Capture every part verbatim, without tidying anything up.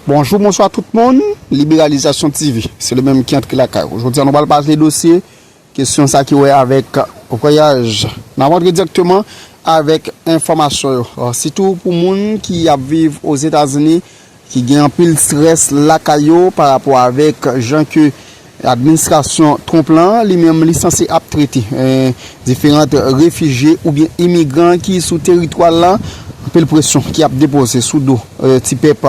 Bonjou, bonswa tout moun. Liberalizasyon T V, se li menm ki antre lakay ou. Jodi a, nou pral pale dosye, kesyon sa ki wè avèk vwayaj. N ap antre dirèkteman avèk enfòmasyon yo. Sitou pou moun ki ap viv Ozetazini, ki gen anpil strès lakay yo pa rapò avèk jan ke administrasyon Trump lan, li menm, li sanse ap trete, eh, diferan refijye oubyen imigran ki sou teritwa l lan, anpil presyon ki ap depoze sou do, eh, ti pèp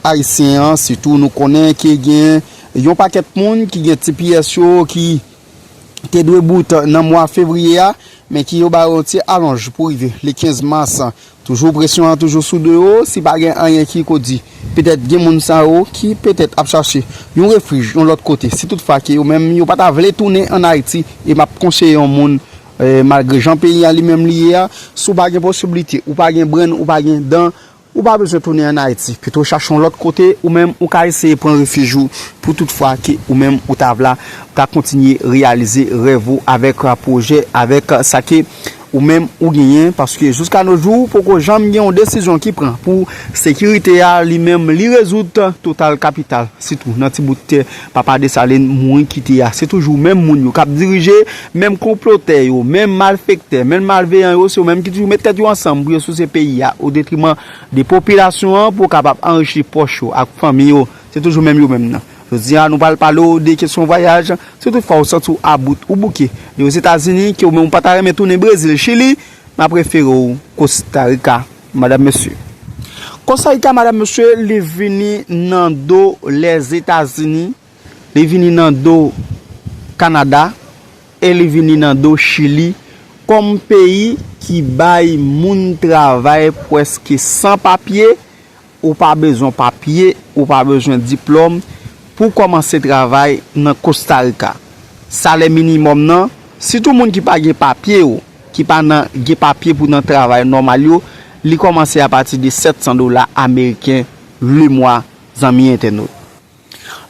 ayisyen an. Sitou, nou konnen ke gen yon pakèt moun ki gen T P S yo ki te dwe bout nan mwa fevriye a, men ki yo ba yo yon ti alonj pou rive le kenz mas. Toujou presyon an toujou sou do yo, si pa gen anyen ki ko di. Petèt gen moun sa yo ki petèt ap chache yon refij yon lòt kote, si toutfwa ke yo menm yo pa ta vle tounen ann Ayiti, e m ap konseye yon moun, eh, malgre jan peyi a li menm li ye a, si w pa gen posiblite, ou pa gen brenn, ou pa gen dan, ou pa bezwen tounen ann Ayiti. Pito w chache yon lòt kote, ou menm ou ka eseye pran refij ou pou toutfwa ke ou menm ou ta vla, ou ta kontinye reyalize rèv ou avèk, ah, pwojè, avèk, ah, sa ke ou menm ou genyen, paske jiska no jou, poko janm gen yon desizyon ki pran pou sekirite a, li menm, li rezoud Total Capital, sitou nan ti bout tè Papa Desalin mouri kite a. Se toujou menm moun yo k ap dirije, menm konplotè yo, menm malfektè, menm malveyan yo, se yo menm ki toujou met tèt yo ansanm pou yo souse peyi a, o detriman de popilasyon an, pou yo kapab anrichi pòch yo ak fanmi yo. Se toujou menm yo menm nan. Jodi a, nou pral pale w de kesyon vwayaj. Si toutfwa ou santi w about ou bouke de Ozetazini, ke ou menm ou pa ta renmen tounen Brezil, Chili, m ap refere w Costa Rica, madanm, mesye. Costa Rica, madanm, mesye, li vini nan do Lèzetazini, li vini nan do Kanada, e li vini nan do Chili kòm peyi ki bay moun travay prèske san papye. Ou pa bezwen papye, ou pa bezwen diplòm pou w kòmanse travay nan Costa Rica. Salè minimòm nan, sitou moun ki pa gen papye yo, ki pa nan gen papye pou nan travay nòmal yo, li kòmanse apati de sèt san dola ameriken lemwa, zanmi entènot.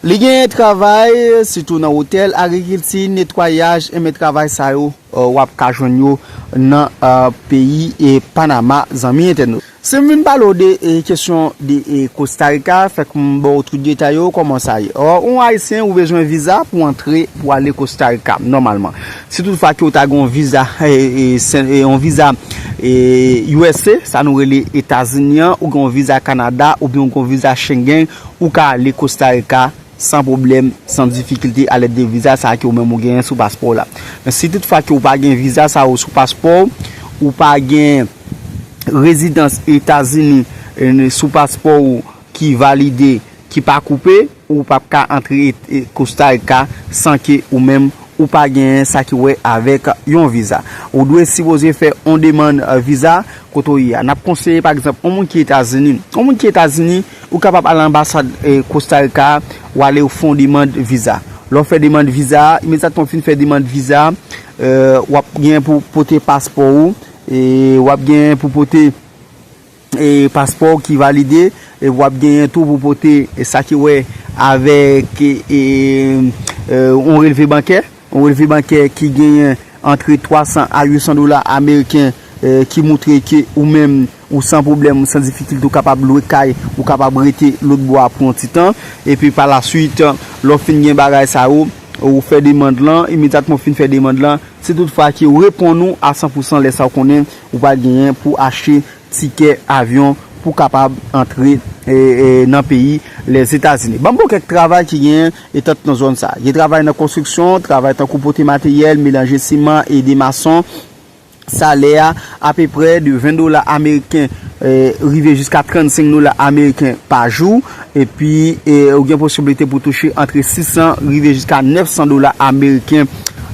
Li gen travay, sitou nan otèl, agrikilti, netwayaj, enben travay sa yo, eh, w ap ka jwenn yo nan, eh, peyi, eh, Panama, zanmi entènot. Si m vin pale w de, eh, kesyon de, eh, Costa Rica, fèk m ba w tout detay yo, kòman sa ye. Ò, yon Ayisyen, ou bezwen viza pou antre, pou ale Costa Rica, nòmalman. Si toutfwa ke w ta gen yon viza, eh, eh, sen- eh, yon viza, eh, U S A, sa nou rele Etazini an, ou gen yon viza Kanada, oubyen ou gen yon viza Schengen, ou ka ale Costa Rica san pwoblèm, san difikilte, alèd de viza sa a ke ou menm ou genyen sou paspò w la. Men si toutfwa ke ou pa gen viza sa yo sou paspò w, ou pa gen rezidans Etazini, eh, sou paspò w ki valide, ki pa koupe, ou p ap ka antre, eh, Costa Rica san ke ou menm ou pa genyen sa ki wè avèk yon viza. Ou dwe sipoze fè yon demann, eh, viza kote w ye a. N ap konseye, pa egzanp, yon moun ki Etazini. Yon moun ki Etazini, ou kapab al anbasad, eh, Costa Rica a, ou ale ou fè yon demann viza. Lè w fè demann viza a, imedyatman w fin fè demann viza a, eh, w ap gen pou pote paspò ou, e w ap gen pou pote, eh, paspò ou ki valide, e w ap genyen tou pou pote, eh, sa ki wè avèk, eh, eh, yon relve bankè. Yon relve bankè ki genyen antre twa san a uit san dola ameriken, eh, ki moutre ke ou menm, ou san pwoblèm, ou san difikilte, ou kapab lwe kay, ou kapab rete lòtbò a pou yon ti tan. Epi pa la swit, lè w fin gen bagay sa yo, ou fè demann lan, imedyatman w fin fè demann lan, si toutfwa ke yo reponn ou a san pou san, lè sa a w konnen ou pral genyen pou achte tikè avyon pou kapab antre, eh, eh, nan peyi Lèzetazini. Ban m ba w kèk travay ki genyen etant nan zòn sa. Gen travay nan konstriksyon, travay tankou pote materyèl, melanje siman, ede mason. Salè a apeprè de ven dola ameriken, eh, rive jiska trannsenk dola ameriken pa jou. Epi, eh, ou gen posiblite pou touche antre sis san rive jiska nèf san dola ameriken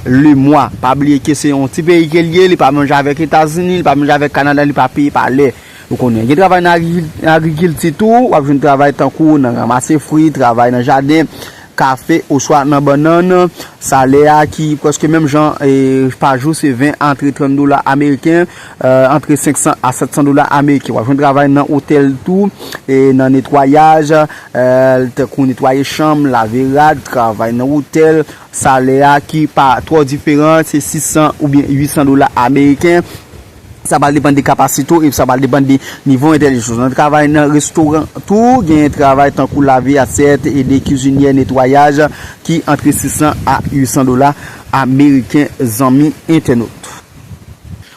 lemwa. Pa bliye ke se yon ti peyi ke l ye, li pa menm jan avèk Etazini, li pa menm jan avèk Kanada, li pa peye pa lè. Ou konnen, gen travay nan agri-, agrikilti tou, w ap jwenn travay tankou nan ranmase fwi, travay nan jaden, kafe oswa nan bannann. Salè a ki prèske menm jan, eh, pa jou se ven antre trant dola ameriken, eh, antre senk san a sèt san dola ameriken. W ap jwenn travay nan otèl tou, eh, nan netwayaj, eh, tankou netwaye chanm, lave rad, travay nan otèl. Salè a ki pa twò diferan, se sis san oubyen uit san dola ameriken. Sa pral depann de kapasite w, epi sa pral depann de nivo entèlijans ou. Nan travay nan restoran tou, gen travay tankou lave asyèt, ede kizinyè, netwayaj, ki antre sis san a uit san dola ameriken, zanmi entènot.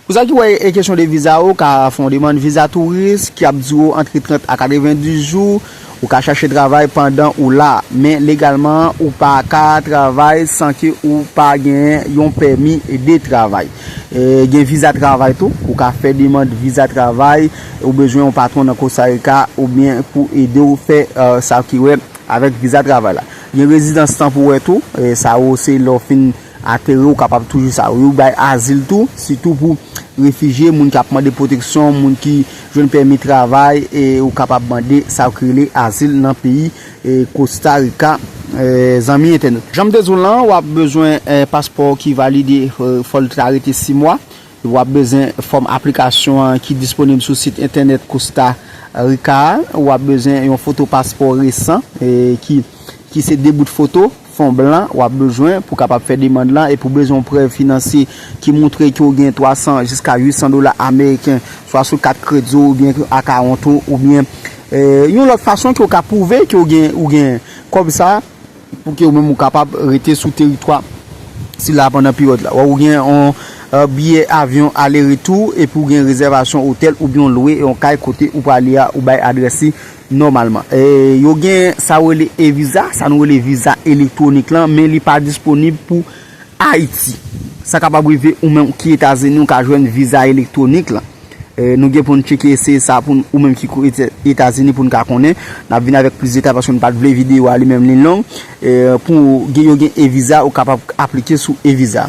Pou sa ki wè e kesyon de viza, ou ka fè yon demann viza touris ki ap dire w antre trant a katrevenndis jou. Ou ka chache travay pandan ou la, men legalman ou pa ka travay san ke ou pa genyen yon pèmi de travay. E, gen viza travay tou, ou ka fè demann viza travay, ou bezwen yon patwon nan Costa Rica oubyen pou ede w fè, e, sa ki wè avèk viza travay la. Gen rezidans tanporè tou, e, sa yo se lè w fin ateri, ou kapab toujou sa. Yo bay azil tou, sitou pou refijye, moun k ap mande pwoteksyon, moun ki jwenn pèmi travay, e ou kapab mande sa ki rele azil nan peyi, e, Costa Rica, e, zanmi entènot. Jan m te di w lan, w ap bezwen, e, paspò ki valide, e, fò l ta rete sis mwa. W ap bezwen fòm aplikasyon an ki disponib sou sit entènèt Costa Rica a. W ap bezwen yon foto paspò resan, e, ki, ki se de bout foto, fon blan w ap bezwen pou kapab fè demann lan, epi w bezwen yon prèv finansye ki montre ke w gen twa san jiska uit san dola ameriken, swa sou kat kredi w oubyen akawont ou, oubyen, e, yon lòt fason ke w ka pwouve ke w gen, ou gen kòb sa, pou ke ou menm ou kapab rete sou teritwa sila pandan peryòd la. Ou gen yon, e, biyè avyon ale retou, epi ou gen rezèvasyon otèl oubyen w lwe yon kay kote ou prale a, ou bay adrès li nòmalman. E, yo gen sa yo rele e-viza, sa nou rele viza elektwonik lan, men li pa disponib pou Ayiti. Sa kapab rive ou menm ki Etazini, ou ka jwenn viza elektwonik lan. E, nou gen pou n tcheke eseye sa pou n, ou menm ki kou Eta-, Etazini, pou n ka konnen. N ap vin avèk plis detay paske n pa t vle videyo a li menm li long. E, pou gen, yo gen e-viza, ou kapab aplike sou e-viza.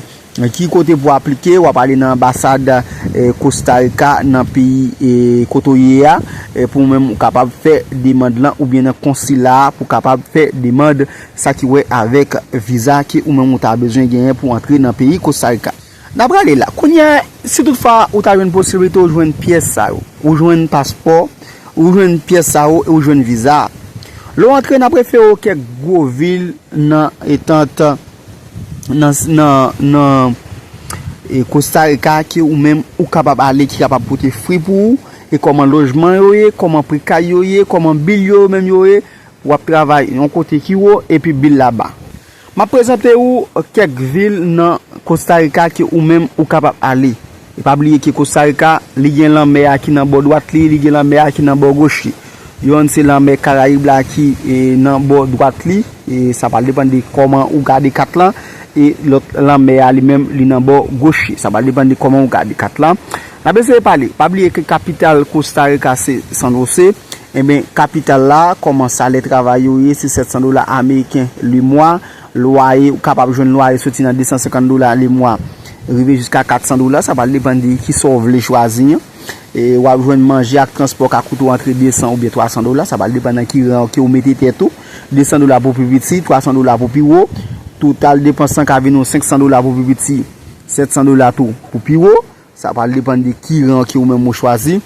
Ki kote pou aplike? W ap ale nan anbasad, e, Costa Rica nan peyi, e, kote w ye a, e, pou ou menm ou kapab fè demann lan, oubyen nan konsila a pou kapab fè demann sa ki wè avèk viza ke ou menm ou ta bezwen genyen pou antre nan peyi Costa Rica. N ap rale la. Kounye a, si toutfwa ou ta jwenn posiblite ou jwenn pyès sa yo, ou jwenn paspò, ou jwenn pyès sa yo e ou jwenn viza a. Lè w antre, n ap refere w kèk gwo vil nan etant, nan, nan, nan, e, Costa Rica ke ou menm ou kapab ale, ki kapab pote fwi pou ou, e kòman lojman yo ye, kòman pri kay yo ye, kòman bil yo menm yo ye, w ap travay yon kote ki wo epi bil la ba. M ap prezante ou kèk vil nan Costa Rica ke ou menm ou kapab ale. E pa bliye ke Costa Rica, li gen lanmè a ki nan bò dwat li, li gen lanmè a ki nan bò goch li. Yonn se lanmè Karayib la ki, e, nan bò dwat li, e sa pral depann de kòman ou gade kat lan, e lòt lanmè a li menm li nan bò goch li. Sa pral depann de kòman ou gade kat lan. N ap eseye pale. Pa bliye ke kapital Costa Rica se San Jose. Enben, kapital la, kòman salè travay yo ye, se sèt san dola ameriken lemwa. Lwaye, ou kapab jwenn lwaye soti nan de san senkant dola lemwa, rive jiska kat san dola, sa pral depann de ki sa w vle chwazi an. E w ap jwenn manje ak transpò ka koute w antre de san oubyen twa san dola, sa pral depann nan ki ran ke w mete tèt ou. De san dola pou pi piti, twa san dola pou pi wo. Total depans lan ka vin yon senk san dola pou pi piti, sèt san dola tou pou pi wo. Sa pral depann de ki ran ke ou menm ou chwazi.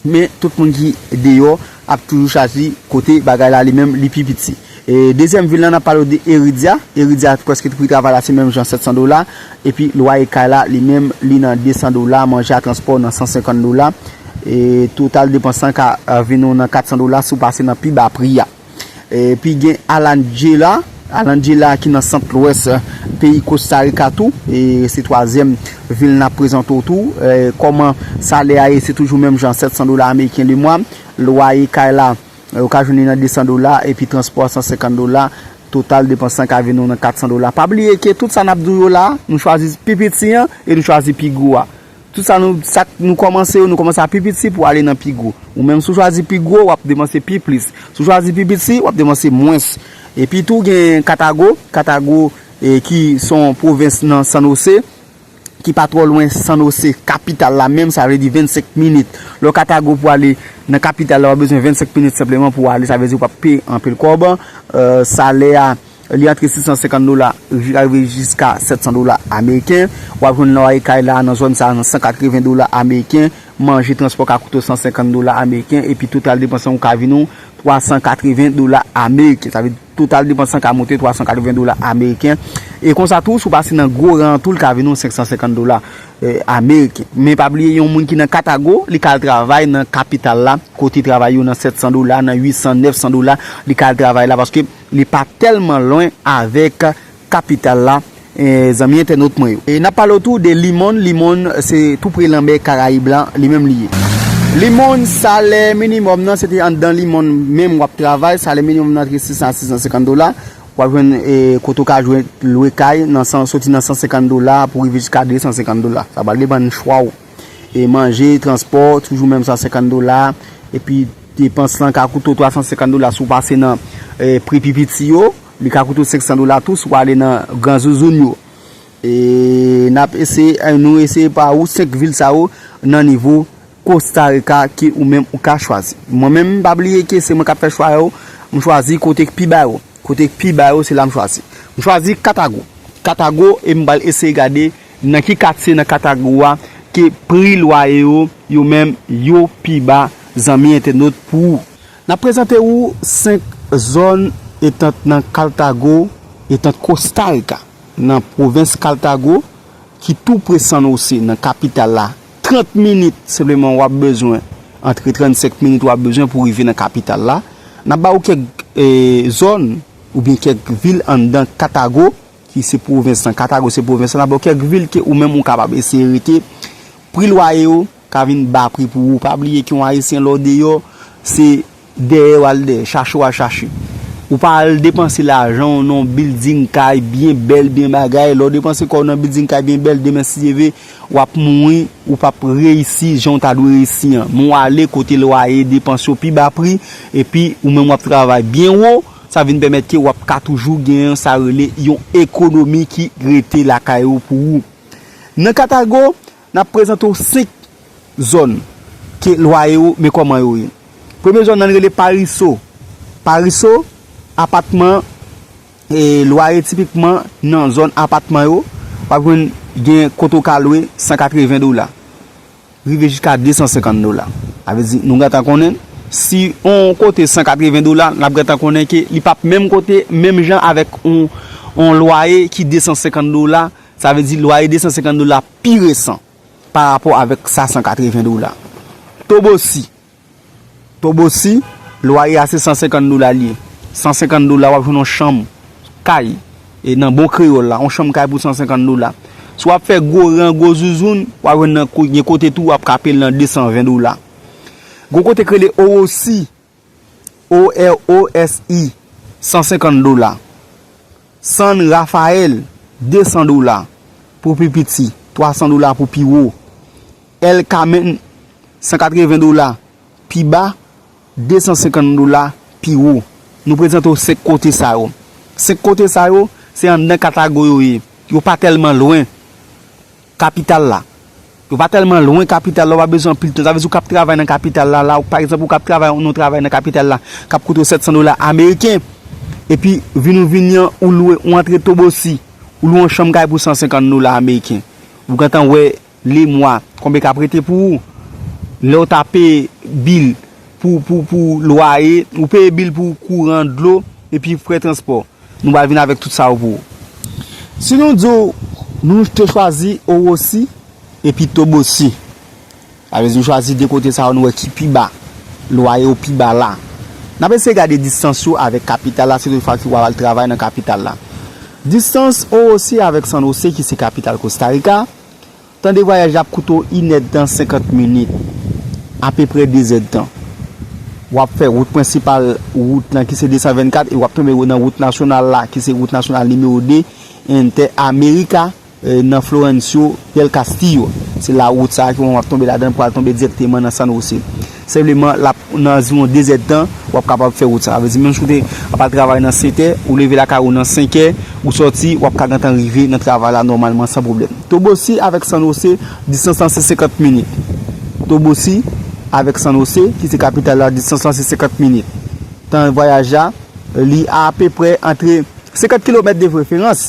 Men tout moun ki deyò ap toujou chwazi kote bagay la li menm li pi piti. E dezyèm vil lan, n ap pale w de Heredia. Heredia, prèske pri travay la se menm jan, sèt san dola. Epi lwaye kay la li menm li nan de san dola, manje a, transpò nan san senkant dola. E total depans lan ka, e, vin ou nan kat san dola si w pase nan pi ba pri a. Epi gen Alanjela, Alanjela ki nan sant lwès, e, peyi Costa Rica tou. E se twazyèm vil n ap prezante w tou. E kòman salè a ye, se toujou menm jan, sèt san dola ameriken lemwa. Lwaye kay la, e, ou ka jwenn li nan de san dola, epi transpò san senkant dola. Total depans lan ka vin ou nan kat san dola. Pa bliye ke tout sa n ap di w yo la, nou chwazi pi piti an e nou chwazi pi gwo a. Tout sa nou, sa k nou kòmanse yo, nou kòmanse a pi piti pou ale nan pi gwo. Ou menm, si w chwazi pi gwo, w ap depanse pi plis. Si w chwazi pi piti, w ap depanse mwens. Epi tou, gen Cartago. Cartago, e, ki se yon pwovens nan San Jose, ki pa twò lwen San Jose, kapital la menm, sa vle di vennsenk minit. Lè w Cartago pou ale nan kapital la, w ap bezwen vennsenk minit senpleman pou w ale, sa vle di w p ap peye anpil kòb. E, salè a, li antre sis san senkant dola, rive jiska sèt san dola ameriken. W ap jwenn lwaye kay la nan zòn sa a nan san katreven dola ameriken. Manje, transpò ka koute w san senkant dola ameriken. Epi total depans lan ou ka vin ou twa san katreven dola ameriken. Sa vle di total depans lan ka monte twa san katreven dola ameriken. E konsa tou, si w pase nan gwo ran an tou, li ka vin yon senk san senkant dola ameriken. Men pa bliye, yon moun ki nan Katago, li ka al travay nan kapital la, kote travay yo nan sèt san dola, nan uit san, nèf san dola, li ka al travay la, paske li pa tèlman lwen avèk kapital la, zanmi entènot mwen yo. E n ap pale w tou de Limòn. Limòn se tou pre lanmè Karayib la, li menm li ye. Limòn, salè minimòm nan, se te anndan Limòn menm w ap travay, salè minimòm nan antre sis san a sis san senkant dola. W ap jwenn, e, kote w ka jwenn lwe kay nan san, soti nan san senkant dola pou rive jiska de san senkant dola. Sa pral depann chwa w. E manje, transpò, toujou menm san senkant dola. Epi depans lan ka koute w twa san senkant dola si w pase nan, e, pri pi piti yo. Li ka koute w senk san dola tou si w ale nan gran zouzoun yo. E n ap eseye, nou eseye pa ou senk vil sa yo nan nivo Costa Rica ke ou menm ou ka chwazi. Mwen menm, pa bliye ke se mwen k ap fè chwa yo, m chwazi kote k pi ba yo. Kote k pi ba yo, se la m chwazi. M chwazi Katago. Katago, e m pral eseye gade nan ki katye nan Katago a ke pri lwaye yo, yo menm, yo pi ba, zanmi entènot, pou ou. N ap prezante ou senk zòn etant nan Cartago, etant Costa Rica, nan pwovens Cartago, ki tou pre San Jose, nan kapital la. Trant minit senpleman w ap bezwen, antre trannsenk minit w ap bezwen pou rive nan kapital la. N ap ba ou kèk, e, zòn oubyen kèk vil anndan Cartago, ki se pwovens lan. Cartago se pwovens lan. N ap ba ou kèk vil ke ou menm ou kapab eseye rete. Pri lwaye yo ka vin ba pri pou ou. Pa bliye ke yon Ayisyen lè w deyò, se dèyè w al dèyè, chache w al chache. Ou pa al depanse lajan w nan yon bilding kay byen bèl, byen bagay. Lè w depanse kò w nan bilding kay byen bèl, demen si Dye vle, w ap mouri, ou p ap reyisi jan w ta dwe reyisi an. Men w ale kote lwaye, depans yo pi ba pri, epi ou menm w ap travay byen wo, sa vin pèmèt ke w ap ka toujou genyen sa rele yon ekonomi ki rete lakay ou pou ou. Nan Cartago, n ap prezante w senk zòn ke lwaye yo, men kòman yo ye. Premye zòn nan rele Paraiso. Paraiso, apatman, e, lwaye tipikman nan zòn apatman yo, w ap jwenn gen kote w ka lwe san katreven dola, rive jiska de san senkant dola. Sa vle di, nou gentan konnen, si yon kote san katreven dola, n ap gentan konnen ke li p ap menm kote, menm jan avèk yon, yon lwaye ki de san senkant dola, sa vle di lwaye de san senkant dola pi resan pa rapò avèk sa san katreven dola. Tobosi. Tobosi, lwaye a se san senkant dola li ye. San senkant dola, w ap jwenn yon chanm kay. E nan bon kreyòl la, yon chanm kay pou san senkant dola. Si w ap fè gwo ran, gwo zouzoun, w ap jwenn nan ko-, gen kote tou, w ap ka peye l nan de san ven dola. Gon kote k rele Orosi, O R O S I, san senkant dola. San Rafael, de san dola pou pi piti, twa san dola pou pi wo. El Carmen, san katreven dola pi ba, de san senkant dola pi wo. Nou prezante w senk kote sa yo. Senk kote sa yo, se anndan Katago yo ye. Yo pa tèlman lwen kapital la. Yo pa tèlman lwen kapital la, ou pa bezwen anpil tan. Sa vle di ou k ap travay nan kapital la, la, ou, pa egzanp, ou k ap travay, yon travay nan kapital la, k ap koute w sèt san dola ameriken, epi vin ou vini an, ou lwe, ou antre Tobosi, ou lwe yon chanm kay pou san senkant dola ameriken. Ou gentan wè lemwa, konbyen k ap rete pou ou. Lè w ta peye bil pou, pou, pou lwaye, ou peye bil pou kouran, dlo, epi frè transpò. Nou pral vin avèk tout sa yo pou ou. Si nou di w, nou te chwazi Orosi epi Tobosi. Sa vle di nou chwazi de kote sa yo, nou wè ki pi ba. Lwaye yo pi ba la. N ap eseye gade distans yo avèk kapital la, si toutfwa ke w ap al travay nan kapital la. Distans Orosi avèk San Jose, ki se kapital Costa Rica, tan de vwayaj la ap koute w inèdtan senkant minit, apeprè dezèdtan. W ap fè wout prensipal, wout lan ki se de san vennkat, e w ap tonbe nan wout nasyonal la, ki se wout nasyonal nimewo de, Inter América, e, nan Florencio del Castillo. Se la wout sa a ki w ap tonbe ladan l pou al tonbe dirèkteman nan San Jose. Senpleman, l ap nan anviwon dezèdtan, w ap kapab fè wout sa. Sa vle di, menm si w te ap al travay nan sèt è, ou leve lakay ou nan senk è, ou sòti, w ap ka gentan rive nan travay la nòmalman san pwoblèm. Tobosi avèk San Jose, distans lan se senkant minit. Tobosi avèk San Jose, ki se kapital la, distans lan se senkant minit. Tan vwayaj la, li apeprè antre senkant kilomèt de preferans.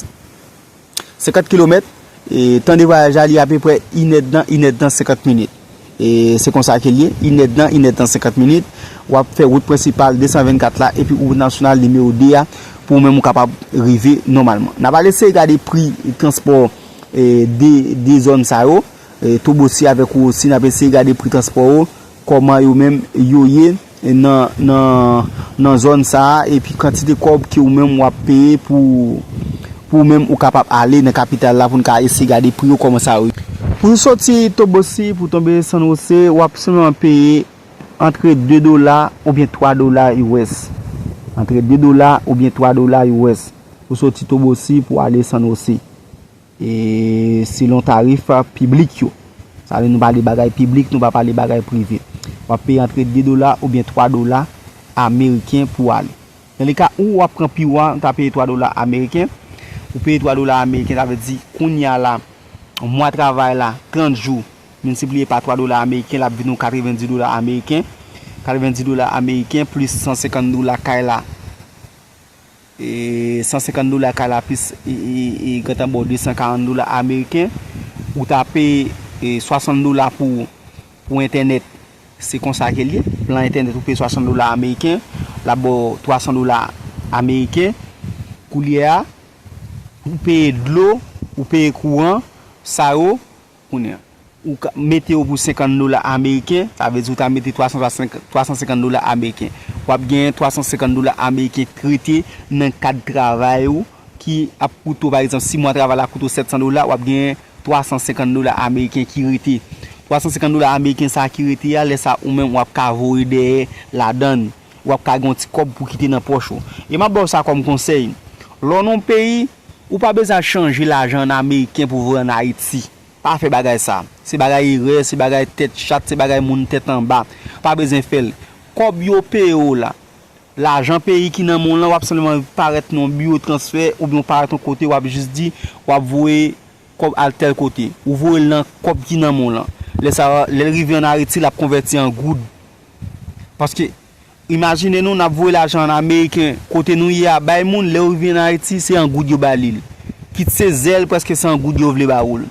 Senkant kilomèt, e tan de vwayaj la, li apeprè inèdtan, inèdtan senkant minit. E se konsa ke l ye, inèdtan, inèdtan senkant minit, w ap fè wout prensipal de san vennkat la, epi wout nasyonal nimewo de a, pou ou menm ou kapab rive nòmalman. N ap al eseye gade pri transpò e, de, de zòn sa yo. E, Tobosi avèk ou osi, n ap eseye gade pri transpò yo, kòman yo menm yo ye e, nan, nan, nan zòn sa a, epi kantite kòb ke ou menm w ap peye pou, pou ou menm ou kapab ale nan kapital la pou n ka eseye gade pri yo kòman sa yo ye. Pou soti Tobosi pou tonbe San Jose, w ap senpleman peye antre de dola oubyen twa dola U S. Antre de dola oubyen twa dola U S. Pou soti Tobosi pou ale San Jose. E selon tarif piblik yo. Sa vle nou pale bagay piblik, nou pa pale bagay prive. W ap peye antre de dola oubyen twa dola ameriken pou ale. Nan le ka ou w ap pran piwo a, ou ta peye twa dola ameriken. Ou peye twa dola ameriken, sa vle di kounye a la, mwa travay la, trant jou, miltipliye pa twa dola ameriken, l ap vin ou katrevenndis dola ameriken. Katrevenndis dola ameriken plis san senkant dola kay la. E san senkant dola kay la plis e, e, e gentan ba w de san karant dola ameriken. Ou ta peye e, swasant dola pou, pou entènèt. Se konsa ke l ye. Plan entènèt ou peye swasant dola ameriken, l ap ba w twa san dola ameriken. Koulye a, ou peye dlo, ou peye kouran, sa yo, kounye a. Ou ka mete yo pou senkant dola ameriken, sa vle di ou ta mete twa san senkant dola ameriken. W ap gen twa san senkant dola ameriken k rete nan kad travay ou ki ap koute w, pa egzanp, si mwa travay la koute w sèt san dola, w ap gen twa san senkant dola ameriken ki rete. Twa san senkant dola ameriken sa a ki rete a, lè sa a ou menm w ap ka voye dèyè ladan l. W ap ka gen yon ti kòb pou kite nan pòch ou. E m ap ba w sa kòm konsèy. Lè w nan yon peyi, ou pa bezwen al chanje lajan an ameriken pou voye ann Ayiti. Pa fè bagay sa. Se bagay erè, se bagay tèt chat, se bagay moun tèt anba. Pa bezwen fè l. Kòb yo peye w la, lajan peyi ki nan men w lan, w ap senpleman parèt nan yon biwo transfè oubyen w parèt yon kote, w ap jis di, w ap voye kòb al tèl kote. Ou voye l nan kòb ki nan men w lan. Lè sa a, lè l rive ann Ayiti, l ap konvèti an goud. Paske, imajine nou, n ap voye lajan ann ameriken, kote nou ye a, bay moun, lè w rive ann Ayiti, se an goud yo ba li l. Kit se zèl, prèske se an goud yo vle ba ou l.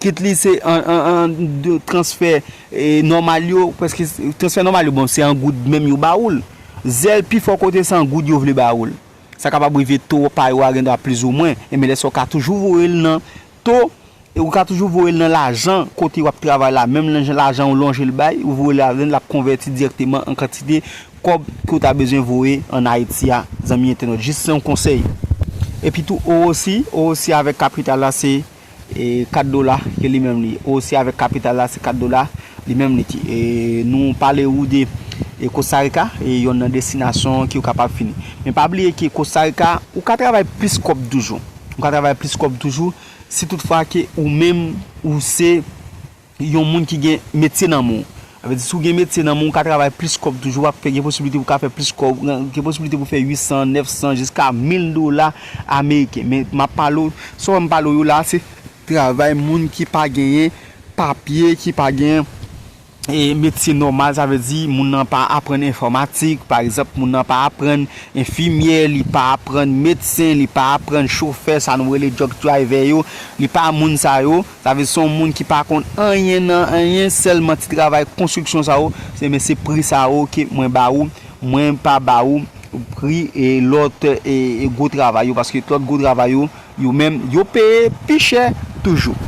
Kit li se an, an, an, de, transfè e, nòmal yo, prèske s- transfè nòmal yo, bon, se an goud menm yo ba ou l. Zèl, pifò kote, se an goud yo vle ba ou l. Sa kapab rive to pa yo a gendwa plizoumwen, enben lè sa w ka toujou voye l nan to, e ou ka toujou voye l nan lajan kote w ap travay la, menm nan jan lajan ou lonje l bay, ou voye l ladan l, l ap konvèti dirèkteman an kantite kòb ke w ta bezwen voye ann Ayiti a, zanmi entènot. Jis se yon konsèy. Epi tou, osi, osi avèk kapital la, se e, kat dola ke li menm li ye. Osi avèk kapital la, se kat dola li menm li ye. E, nou pale ou de e, Costa Rica, e, yonn nan destinasyon ke w kapab fini. Men pa bliye ke Costa Rica, ou ka travay plis kòb toujou. Ou ka travay plis kòb toujou si toutfwa ke ou menm ou se yon moun ki gen metye nan men w. Sa vle di, si w gen metye nan men w, ou ka travay plis kòb toujou, w ap fè, gen posiblite pou w ka fè plis kòb, gen posiblite pou w fè uit san, nèf san, jiska mil dola ameriken. Men m ap pale w, sa w wè m pale w yo la, se travay moun ki pa genyen papye, ki pa genyen e, metye nòmal, sa vle di moun nan pa aprann enfòmatik, pa egzanp, moun nan pa aprann enfimyè, li pa aprann medsen, li pa aprann chofè, sa nou rele truck driver yo, li pa moun sa yo, sa vle di se yon moun ki pa konn anyen nan anyen, sèlman ti travay konstriksyon sa yo, se men se pri sa yo ke mwen ba ou, mwen pa ba ou pri e lòt e, e gwo travay yo, paske lòt gwo travay yo, yo menm, yo peye pi chè toujou.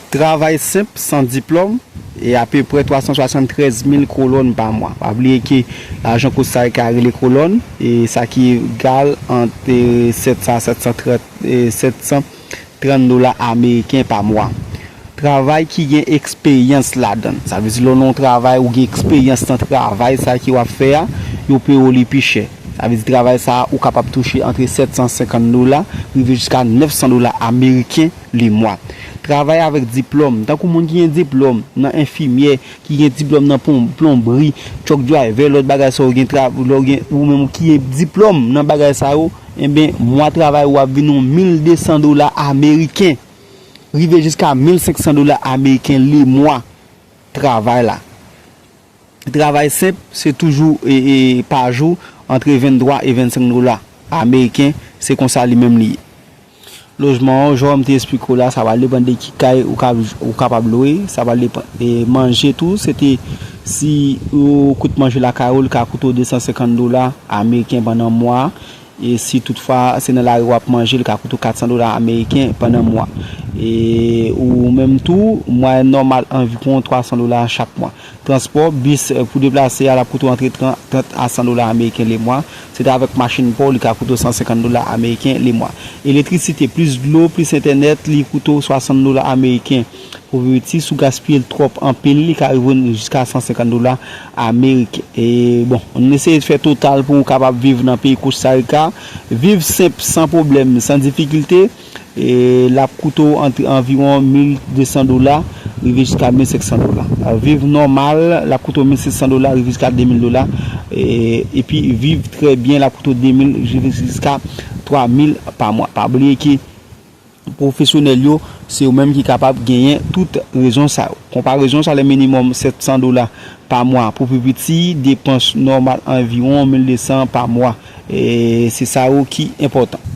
Travay senp, san diplòm, e apeprè twa san swasanntrèz mil kolòn pa mwa. Pa bliye ke lajan Costa Rica rele kolòn, e sa ki egal ant e, sèt san a sèt san trant, e, sèt san trant dola ameriken pa mwa. Travay ki gen eksperyans ladan l. Sa vle di, lè w nan yon travay ou gen eksperyans nan travay sa ke w ap fè a, yo peye w li pi chè. Sa vle di, travay sa a, ou kapab touche antre sèt san senkant dola, rive jiska nèf san dola ameriken lemwa. Travay avèk diplòm, tankou moun ki gen diplòm nan enfimyè, ki gen diplòm nan pon- plonbri, truck driver, lòt bagay sa yo gen tra- lè w gen, ou menm ki gen diplòm nan bagay sa yo, enben, mwa travay ou ap vin yon mil de san dola ameriken, rive jiska mil senk san dola ameriken lemwa travay la. Travay senp, se toujou e, e, pa jou, antre venntwa e vennsenk dola ameriken, se konsa li menm li ye. Lojman an, jan m te eksplike w la, sa pral depann de ki kay ou ka, ou kapab lwe, sa pral depann. E manje tou, se te, si ou kout manje lakay ou, li ka koute w de san senkant dola ameriken pandan mwa a. E si toutfwa se nan lari w ap manje, li ka koute w kat san dola ameriken pandan mwa. E ou menm tou, mwayèn nòmal anviwon twa san dola chak mwa. Transpò, bis, eh, pou deplase a, l ap koute w antre trant a san dola ameriken lemwa. Se ta avèk machin pa w, li ka koute w san senkant dola ameriken lemwa. Elektrisite, plis dlo, plis entènèt, li koute w swasant dola ameriken. Pou pi piti, si w gaspiye l twòp anpil, li ka rive w jiska san senkant dola ameriken. E bon, ann eseye fè total pou w kapab viv nan peyi Kostarika. Viv senp, san pwoblèm, san difikilte. E l ap koute w ant anviwon mil de san dola rive jiska mil senk san dola. Viv nòmal, l ap koute w mil senk san dola rive jiska de mil dola. E, epi viv trè byen, l ap koute w de mil rive jiska twa mil pa mwa. Pa bliye ke pwofesyonèl yo, se yo menm ki kapab genyen tout rezon sa yo. Konparezon, salè minimòm sèt san dola pa mwa pou pi piti, depans nòmal anviwon mil de san pa mwa. E se sa yo ki enpòtan.